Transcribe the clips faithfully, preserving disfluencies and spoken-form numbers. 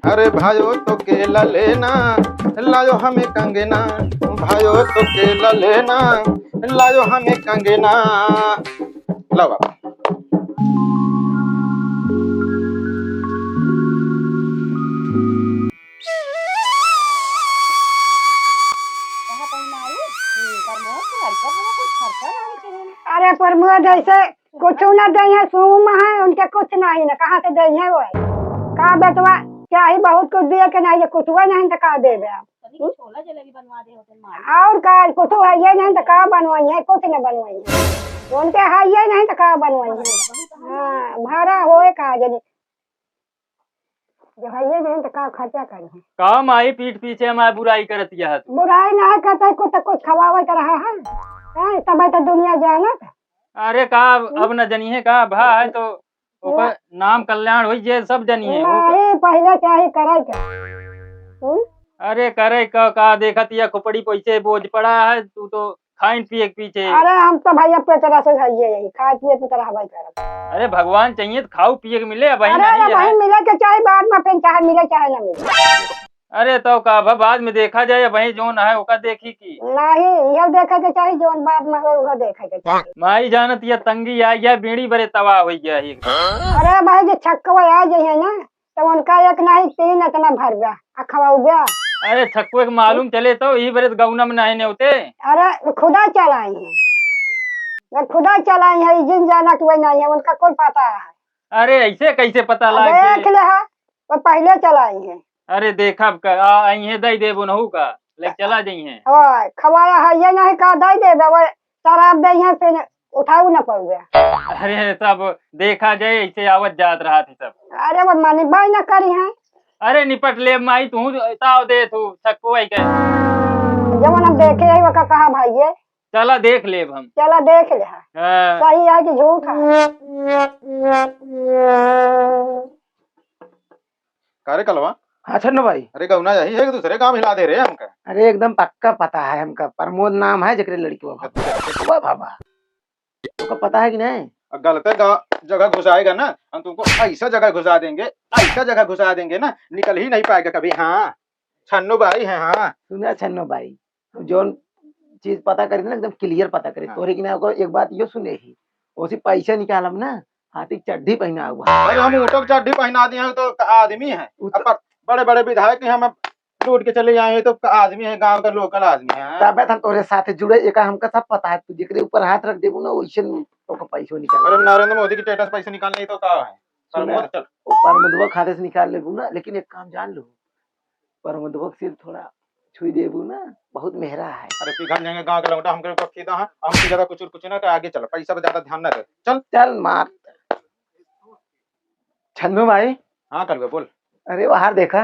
अरे भायो तो के ललेना, लायो हमें कंगना, भायो तो के ललेना, लायो हमें कंगना। ला बाबा। कहा तही माई, हम्म, प्रमोद के लड़का वाला कुछ खर्चा नहीं करे। अरे प्रमोद ऐसे कुछ ना दे है, सूम है, उनके कुछ नहीं ना, कहाँ से दे है वो? का बेटवा चाही बहुत कुछ दिए के नहीं, ये कुछ नहीं तो का देबे आप? तनी छोला जलेबी बनवा दे होते माई। और का कुछ है ये नहीं तो का बनवाई है, कुछ न बनवाई है। उनके है ये नहीं तो का बनवाई है? हाँ, भरा होए का जनी। जब है ये नहीं तो का खर्चा करी है? का माई पीठ पीछे हमार बुराई करत यह तू? बुराई ना करता है, कुछ तो कुछ खवावे के रहा है। हैं, तब तो दुनिया जानत। अरे का अब न जनी है का भा है तो ओकर ना। नाम कल्याण होई जे सब जनी है। नहीं, पहले चाहे करे के। हम्म? अरे करे का, का देखत या खोपड़ी पैसे बोझ पड़ा है, तू तो खाइन पिए के पीछे। अरे हम तो भैया पेट रस है ये, यही खाए पिए पे तो रहबे करब। अरे भगवान चाहिए तो खाऊ पिए के मिले, अब अरे नहीं अरे है। भाई मिले के चाहे बाद में, फिर चाहे मिले चाहे ना मिले। अरे तो का भा बाद में देखा जाए, अब वही जोन है ओका देखी की। नहीं, यह देखे के चाही जोन बाद में हो, वह देखे के चाही। माई जानत या तंगी आ गया, बीड़ी बरे तबाह हो गया है एकदम। अरे भाई जो छक्कवा आ जाइए ना, तो उनका एक नहीं तीन इतना भर गया, आ खवाऊ गया। अरे छक्कुए के मालूम चले तो यही बरे गौना में नहीं ने होते। अरे खुदा चलाई है, वो खुदा चलाई है, जिन जाना कि वही नहीं है, उनका कौन पता है। अरे ऐसे कैसे पता आ लाग देख गए? ले है, वो पहले चलाई है। अरे देखब का, आ, आई है दई देबो नहू का, ले चला जाई है। हाँ, खवाया है ये नहीं का दई देबे, वो शराब दई है फिर उठाऊ न पउबे। अरे सब देखा जाए, ऐसे आवत जात रहा थी सब। अरे वो मानी बाई न करी है। अरे निपट ले माई, तू ताव दे तू सक्को आई के। जवन हम देखे है वो का कहा भाई ये। चला देख लेब हम। चला देख ले। हाँ। सही है कि झूठ है? का रे कलवा? हाँ छन्नू भाई। अरे गौना यही है कि दूसरे गांव हिला दे रहे हमका? अरे एकदम पक्का पता है हमका, प्रमोद नाम है जेकरे लड़की बाबा। अच्छा, अच्छा। बाबा, तुमको पता है कि नहीं? अब गलत गा-, जगह घुसाएगा ना, हम तुमको ऐसा जगह घुसा देंगे, ऐसा जगह घुसा देंगे ना, निकल ही नहीं पाएगा कभी। हाँ, छन्नू भाई है। हाँ। सुना छन्नू भाई, हम जौन चीज पता करी ना, एकदम clear पता करी। हाँ। तोहरे कि ना, ओकर एक बात यो सुने ही, ओसे पैसा निकालब ना, हाथी के चड्ढी पहना हुआ। अरे हम ऊँटों की चड्ढी पहना दिए हैं तो आदमी है। उ तो अब बड़े बड़े विधायक हैं, हम लूट के चले आए हैं तो आदमी है, गांव का local आदमी है। तबे तो हम तोहरे साथ जुड़े, एका हमका सब पता है, तू जेकरे ऊपर हाथ रख देबू ना, वैसे न ओकर पैसो निकाल अरे देबू। नरेंद्र मोदी की status पैसे निकालने ही तो का है? सुना, प्रमोद चल। वो प्रमोदवा खाते से निकाल लेबू ना, लेकिन एक काम जान लो, प्रमोदवा के सिर थोड़ा छुई देबू ना, बहुत मेहरा है। अरे पिघल जाएंगे गांव के लौंडा, हमके ऊपर फिदा है, हम सीधा कुछ कुछ ना कर आगे चलो, पैसा पे ज्यादा ध्यान ना दे। चल। चल मार। छन्नू भाई। हाँ कलुआ बोल। अरे बाहर देखा,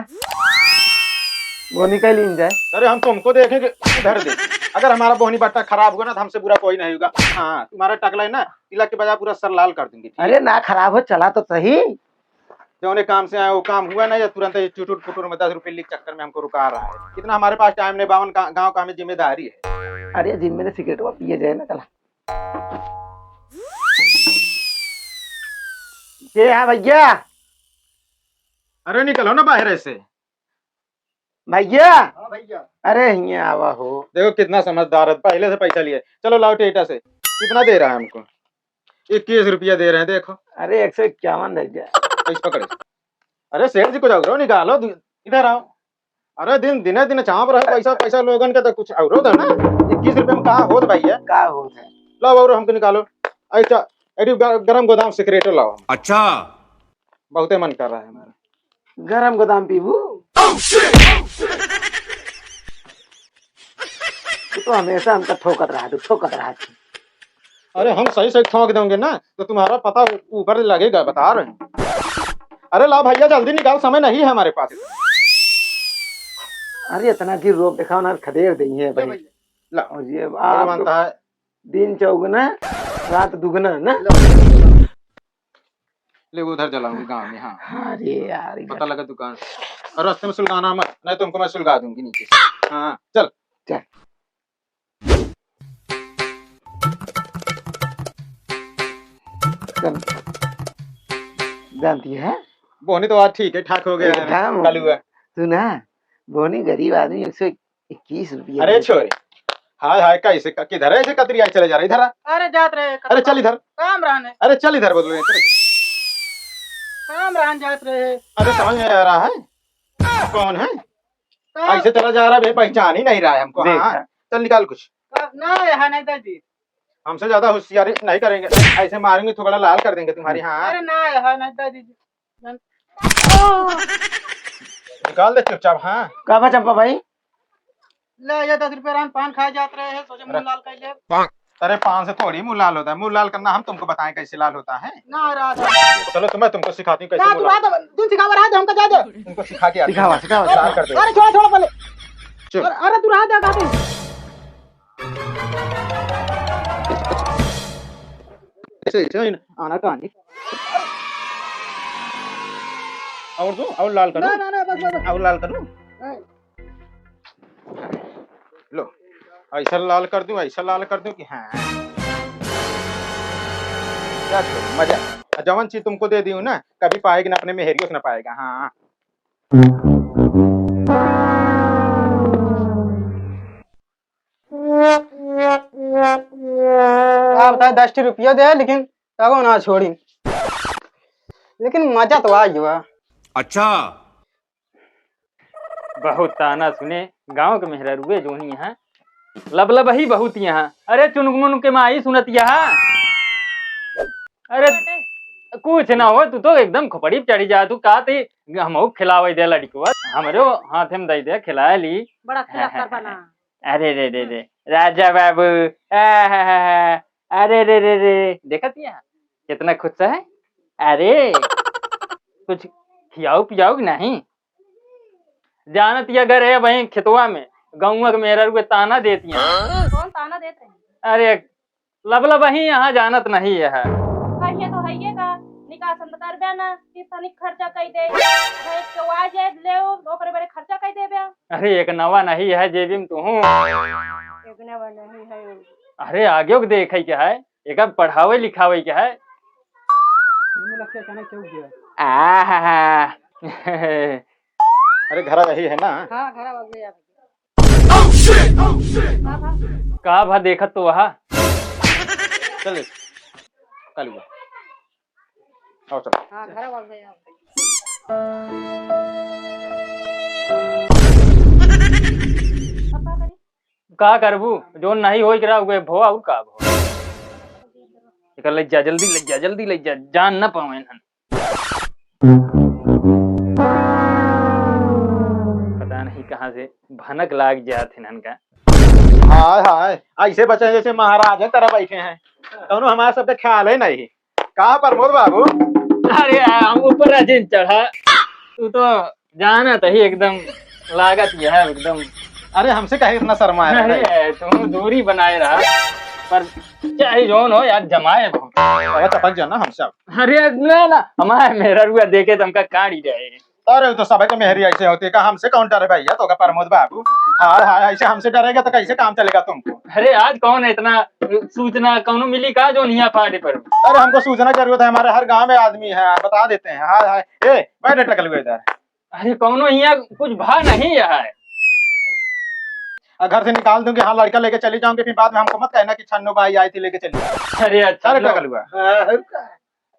वो निकल ही जाए। अरे हम तुमको देखें कि इधर देख, अगर हमारा बोहनी बट्टा खराब हुआ ना तो हमसे बुरा कोई नहीं होगा। हाँ तुम्हारा टकला है ना, तिलक के बजाय पूरा सर लाल कर देंगे, ठीक है? अरे ना खराब हो, चला तो सही। जौने काम से आए वो काम हुआ ना, या तुरंत ये चुटुर पुटुर में दस रुपए के चक्कर में हमको रुका रहा है। इतना हमारे पास टाइम नहीं, बावन का, गाँव का हमें जिम्मेदारी है। अरे जिम में सिगरेट वो पिए जाए ना, चला। के है भैया? अरे निकलो ना बाहर ऐसे। भैया। हाँ भैया। अरे हियाँ आवा हो। देखो कितना समझदार है, पहले से पैसा लिए। चलो लाओ टेटा से। कितना दे रहा है हमको? इक्कीस रुपया दे रहे हैं, देखो। अरे एक सौ इक्यावन दे दिया। पैसे पकड़े। अरे सेठ जी, कुछ और निकालो, दि-, इधर आओ। अरे दिन, दिने दिने चाप रहे पैसा, पैसा लोगन के तो कुछ और दो ना। इक्कीस रुपये में का होत भैया? का होत है? लाओ और हमको निकालो। अच्छा, एडी ग-, गरम गोदाम सिगरेटो लाओ। अच्छा। बहुते मन कर रहा है हमारा। गरम गोदाम पीबू? तू तो हमेशा हमका ठोकत रहा, तू ठोकत रहा। अरे हम सही सही ठोक देंगे ना, तो तुम्हारा पता ऊपर लगेगा, बता रहे हैं। अरे लाओ भैया, जल्दी निकाल, समय नहीं है हमारे पास। अरे इतना गिर रोप दिखाओ ना, खदेड़ देंगे भाई। ला, और ये भगवान आप कहा है। दिन चौगुना, रात दुगना ना। ले, वो उधर जलाऊंगी गांव में, हाँ। अरे यार, पता लगा दुकान। और रास्ते में सुलगाना मत, नहीं तो उनको मैं सुलगा दूंगी नीचे से। हाँ, चल। चल। चल। जानती है? बोहनी तो आज ठीक है, ठाक हो गया है, एकदम। कलुआ। सुना, बोहनी गरीब आदमी, एक सौ इक्कीस रुपया अरे दे। छोरे, हाय हाय, कैसे क-, किधर है ऐसे कतरी आई चले जा रहा है? इधर आ। अरे जात रहे, अरे चल इधर। काम रहने। अरे चल इधर, बोल रहे हैं, चल। काम रहन जात रहे। अरे समझ में आ रहा है? कौन है? काम। ऐसे चला जा रहा है बे, पहचान ही नहीं रहा है हमको। देख। हाँ, चल निकाल कुछ। का-, ना, यहाँ नहीं दादी। हमसे ज्यादा होशियारी नहीं करेंगे, ऐसे मारेंगे, थोड़ा लाल कर देंगे तुम्हारी। हाँ। अरे ना, यहाँ नहीं दादी। निकाल दे चुपचाप। हाँ। का बा चंपा भाई? ले, ये दस रुपया रहन, पान खाए जात रहे हैं, सोचे मुंह अरे। लाल कर ले। अरे, पान से थोड़ी मुंह लाल होता है, मुंह लाल करना हम तुमको बताएं कैसे लाल होता है। ना, रहा था। चलो, तुम्हें, तुमको सिखाती हूँ कैसे ना, मुंह तू लाल। रहा था, तू सिखावा, रहा था, हमका जा दे। तुमको सिखा के आती हूँ। सिखावा, सिखावा, लाल कर दे। अरे, छोड़, छोड़, पहले। चुप। अरे, अरे, तू रहा था, कहाँ पे? ऐसे, ऐसे ही ना, आना कहानी। और दो, और लाल करो। ना, ना, ना, बस, बस, बस। और लाल करो। नहीं। लो, ऐसा लाल कर दूं, ऐसा लाल कर दूं कि हाँ। क्या छोड़ू, मजा। और जवन चीज तुमको दे दी हूँ ना, कभी पाएगी ना अपने मेहरियो से ना पाएगा। हाँ। आप बताए दस ठी रुपया दे, लेकिन तबो ना छोड़ी। लेकिन मजा तो आ गया। अच्छा। बहुत ताना सुने, गाँव के मेहरारुए जोनी यहाँ, लबलबही बहुत यहाँ। अरे चुनमुन के माई सुनत यहाँ। अरे कुछ ना हो, तू तो एकदम खोपड़ी पे चढ़ी जा। तू का ती हमहू खिलावे दे लड़कवा, हमरो हाथे में दे दे, खिलाए ली। बड़ा खिलाफ कर बना। अरे रे रे रे, राजा बाबू, आ हा हा हा, अरे रे रे रे, देखत यहाँ कितना खुश है। अरे कुछ खियाऊ पियाऊ कि नहीं? जानत ही अगर है वहीं खेतवा में, गौवा के मेहरारू के ताना देती हैं। कौन ताना देत रहे? अरे लबलबही यहाँ जानत नहीं है। कहिए तो हइये का, निकासन तो करबे ना कि तनिक खर्चा कई दे। भैंस के वा जाए ले, ओकरे बरे खर्चा कई देबे। अरे एक नवा नहीं है जेबी में तू। एक नवा नहीं है। अरे आगे के देखे के है, एक पढ़ावे लिखावे के है। मुलक्के अचानक चौक गया। आहा। अरे घरा यही है ना? हाँ, घरा वही है। का भा? का भा देखत तो वहा? चल, कल हुआ। आओ चल। हाँ, घरा वही है। अब का करी? का करबू? जोन नहीं होई करा उहे भो, और का भो? एकर ले जा, जल्दी ले जा, जल्दी ले जा, जान न पावे इन्हन। पता नहीं कहाँ से भनक लाग जात इन्हन का। हाय हाय, ऐसे बचे जैसे महाराज है तरह बैठे हैं। कौनो हमारे सबके ख्याल है नहीं। का प्रमोद बाबू? अरे, हम ऊपर अजिन चढ़ा, तू तो जानत ही एकदम लागत यह है एकदम। अरे, हमसे काहे इतना शर्माए रहे? अरे, तुम दूरी बनाए रहा, पर चाहे जौन हो यार, जमाए बहुत। अरे, टपक जाना हमसे अब। अरे, ना, ना, हमारे मेहररुआ देखे तो हमका काढ़ी रहे। अरे, वो तो सबके मेहरी ऐसे होती है, का हमसे कौन डरे भैया, तो का प्रमोद बाबू? हाय, हाय, ऐसे हमसे डरेगा तो कैसे काम चलेगा तुमको? अरे, आज कौन इतना सूचना कौनो मिली का जो हियाँ फाटे पर? अरे, हमको सूचना की जरूरत है, हमारे हर गांव में आदमी है, बता देते हैं। हाय, हाय, ए, बैठ, टकलुआ इधर। अरे, कौनो हियाँ कुछ भा नहीं है। आ, घर से निकाल दूंगी, हाँ, लड़का लेके चली जाऊंगी, फिर बाद में हमको मत कहना कि छन्नू बाई आई थी लेके चली। अरे, अच्छा, अरे, लो। टकलुआ। हाँ, और का?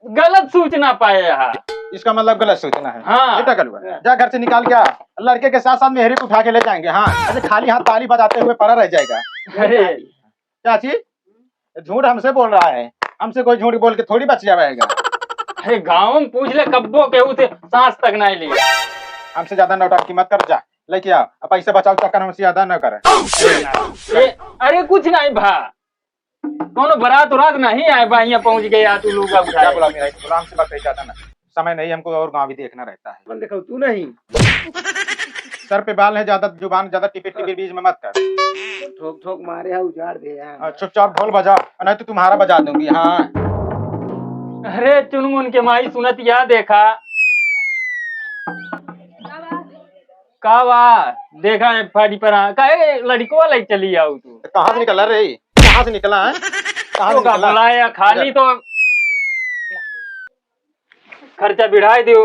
गलत सूचना पाए है। इसका मतलब गलत सूचना है। हाँ। बेटा कलुआ, जा घर से निकाल के आ, लड़के के साथ साथ मेहरी को उठा के ले जाएंगे। हाँ, ऐसे खाली हाथ ताली बजाते हुए पड़ा रह जाएगा। अरे। चाची, झूठ हमसे बोल रहा है, हमसे कोई झूठ बोल के थोड़ी बच जाएगा। अरे गाँव में पूछ ले, कब्बो केहू से सांस तक नहीं ली। हमसे ज्यादा नौटंकी मत कर, जा लेके आ, अब पैसे बचाओ चक्कर हमसे ज्यादा न करे। अरे ना। ए, अरे कुछ नहीं भा, कौनो बारात उरात नहीं आए बा, हियाँ पहुँच गए, आ तू लोग अब क्या उठाए। बोला मेरा, बोला हमसे बात कही जाता ना, समय नहीं हमको और गाँव भी देखना रहता है। अपन देखो तू नहीं। सर पे बाल है ज्यादा, जुबान ज्यादा टिपिर टिपिर बीच में मत कर। ठोक ठोक मारे है, उजाड़ दे यार। आ, चुपचाप ढोल बजा, नहीं तो तुम्हारा बजा दूंगी। हाँ। अरे चुनमुन के माई सुनत या देखा। का बा? देखा है फाटी पर, हाँ, काहे लड़िकवा ले चली आऊ तू? तो कहाँ से निकला रे? कहाँ से निकला है? कहाँ से तो का निकला? बुलाया, खाली इधर। तो खर्चा बिढ़ाई दियो।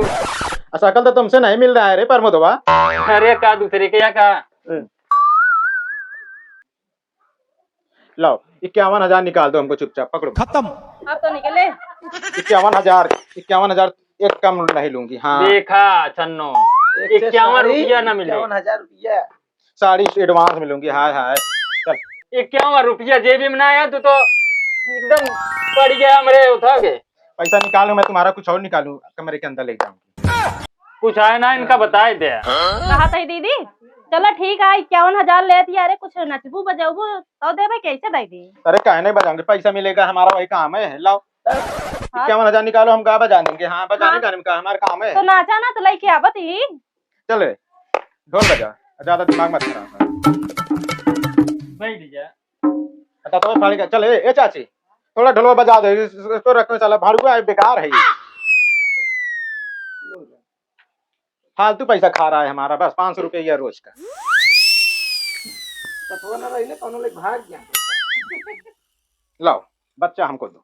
शकल तो तुमसे नहीं मिल रहा है रे प्रमोदवा। अरे का दूसरे के यहाँ का? लाओ, इक्यावन हजार निकाल दो हमको चुपचाप, पकड़ो। खत्म। अब तो निकले। इक्यावन हजार, इक्यावन हजार एक कम नहीं लूंगी। हाँ। देखा छन्नो, एक से इक्यावन साड़ी, रुपया ना मिले। इक्यावन हजार रुपया। साड़ी advance में लूंगी। हाय हाय। चल। इक्यावन रुपया जेबी में ना आया, तू तो एकदम पड़ गया हमरे उठा के। पैसा निकालूं मैं तुम्हारा, कुछ और निकालूं, कमरे के अंदर ले जाऊंगी। कुछ आए ना, इनका बताए दे। कहा तई दीदी, चलो ठीक है, इक्यावन हजार लेत ही, अरे कुछ नचबू बजबू तो देबे, कैसे दे दी? अरे काहे नहीं बजाऊंगी, पैसा मिलेगा, हमारा वही काम है। लाओ, हाँ। इक्यावन हजार निकालो, हम गा बजा देंगे। हाँ, बजाने हाँ। गाने में का हमारा काम है। तो नाचा ना, तो लेके आवत ही। चल रे, ढोल बजा, ज्यादा दिमाग मत खराब कर। बैठ जा। अच्छा, तो फाड़ी का, चल, ए, ए चाची, थोड़ा ढोलवा बजा दे, इस-, इस-, इसको रखो, साला भाड़ुआ है, बेकार है ये। फालतू पैसा खा रहा है हमारा, बस पाँच सौ रुपया रोज का। सतवा ना रहिले, कौनो लोग भाग गया। लाओ, बच्चा हमको दो।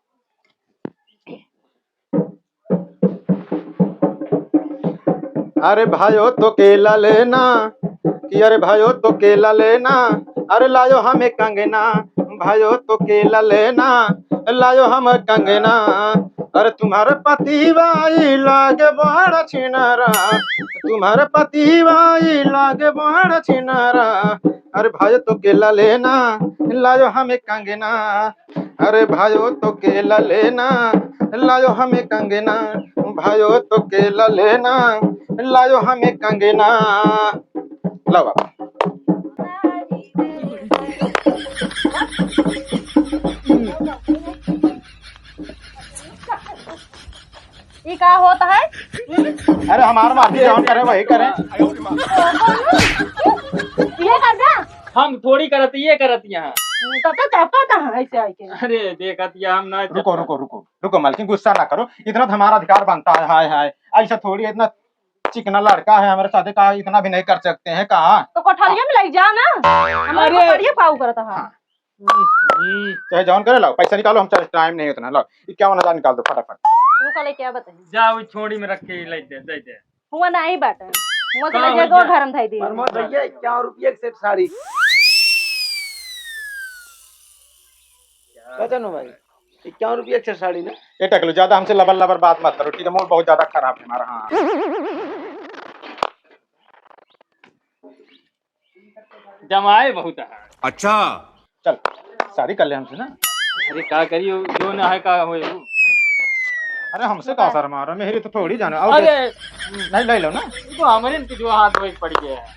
अरे भायो तो केला लेना, कि अरे भायो तो केला लेना, अरे लायो हमें कंगना, भायो तो केला लेना, लायो हम कंगना। अरे तुम्हारे पति भाई लागे बड़ा छिनारा, तुम्हारे पति भाई लागे बड़ा छिनारा। अरे भायो तो केला लेना, लायो हमें कंगना। अरे भायो तो केला लेना, लायो हमें कंगना। भायो तो केला लेना, लायो हमें कंगना। लाओ बाबा। ई का होत है? अरे हमार मर्जी, जौन करे वही करे। ये कर दे। हम थोड़ी करत, ये करत यहाँ। तो, तो चपका कहाँ ऐसे आके? अरे देखत या हम ना रुको, चपका। रुको, रुको, रुको मालकिन, गुस्सा ना करो, इतना तो हमारा अधिकार बनता है। हाय हाय, ऐसा थोड़ी, इतना चिकना लड़का है हमारे साथे, का इतना भी नहीं कर सकते हैं का? तो कोठरिया में ले जा ना, हमारे अरे। कोठरिया पाऊ करता है। हाँ। हम्म। चाहे जौन करे, लाओ पैसा निकालो, हम चले, टाइम नहीं उतना। लाओ, इक्यावन हजार निकाल दो फटाफट। रुका, ले क्या बताइए? जा, वो छोड़ी में रख के ले दे, दे दे। हुआ नहीं बाटे, हुआ का चले हो जाए, दो गया? घर में धई दी। प्रमोद भैया, इक्यावन रुपये एक सेट साड़ी। क्या? पता ना भाई, इक्यावन रुपये एक सेट साड़ी ना। ए टकलू, ज्यादा हमसे लबर लबर बात मत करो, ठीक है? मूड बहुत ज्यादा खराब है हमारा। हाँ। जमाए बहुत है। अच्छा। चल, शादी कर ले हमसे ना। अरे का करियो, जो ना है का होए वो। अरे हमसे का शर्मा रहा, मेरी तो थोड़ी जाना। और अरे। नहीं, ले लो ना। तो हमारे इनके जो हाथ में पड़ गया है।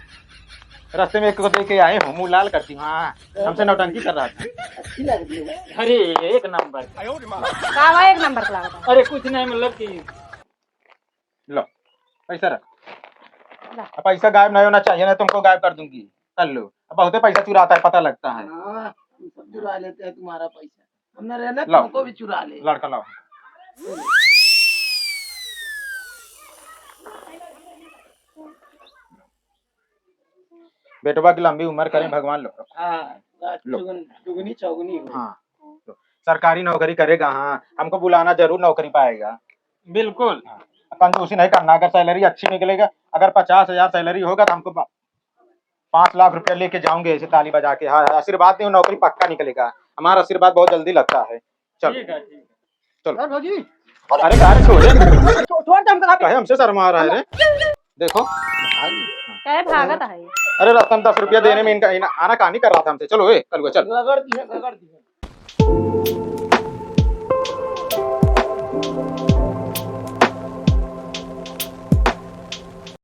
रास्ते में एक को देख के आए हो, मुंह लाल कर दी। हाँ, हमसे नौटंकी कर रहा था। अच्छी लग रही है। अरे एक नंबर। का हुआ एक नंबर का लागत है? अरे कुछ नहीं, मतलब कि लो, पैसा रख। ला। अब पैसा गायब नहीं होना चाहिए, नहीं तुमको गायब कर दूंगी। कर लो, अब बहुते पैसा चुराता है, पता लगता है। हाँ, हम सब चुरा लेते हैं तुम्हारा पैसा। हमने रहना लाओ। तुमको भी चुरा ले। लड़का लाओ। बेटवा की लंबी उम्र करें भगवान लोग। हाँ, लो। चुगन-, दुगनी चौगुनी हो। हाँ, लो। सरकारी नौकरी करेगा, हाँ, हमको बुलाना जरूर, नौकरी पाएगा। बिल्कुल। हाँ, कंजूसी नहीं करना, अगर सैलरी अच्छी निकलेगा, अगर पचास हजार सैलरी होगा तो हमको पा-, पाँच लाख रुपया लेके जाऊंगे ऐसे ताली बजा के। हाँ, हाँ, आशीर्वाद दो, नौकरी पक्का निकलेगा, हमारा आशीर्वाद बहुत जल्दी लगता है। चल। ठीक है, ठीक है। चल। यार भौजी। अरे, का रे छोरे? छो-, छोड़ दे हमको, काहे हमसे शर्मा रहा है रे? देखो। काहे भागत है? अरे, रास्ता में दस रुपया देने में इनका, इना-, आनाकानी कर रहा था हमसे। चलो, ए, कलुआ, चल। रगड़ दिया, रगड़ दिया।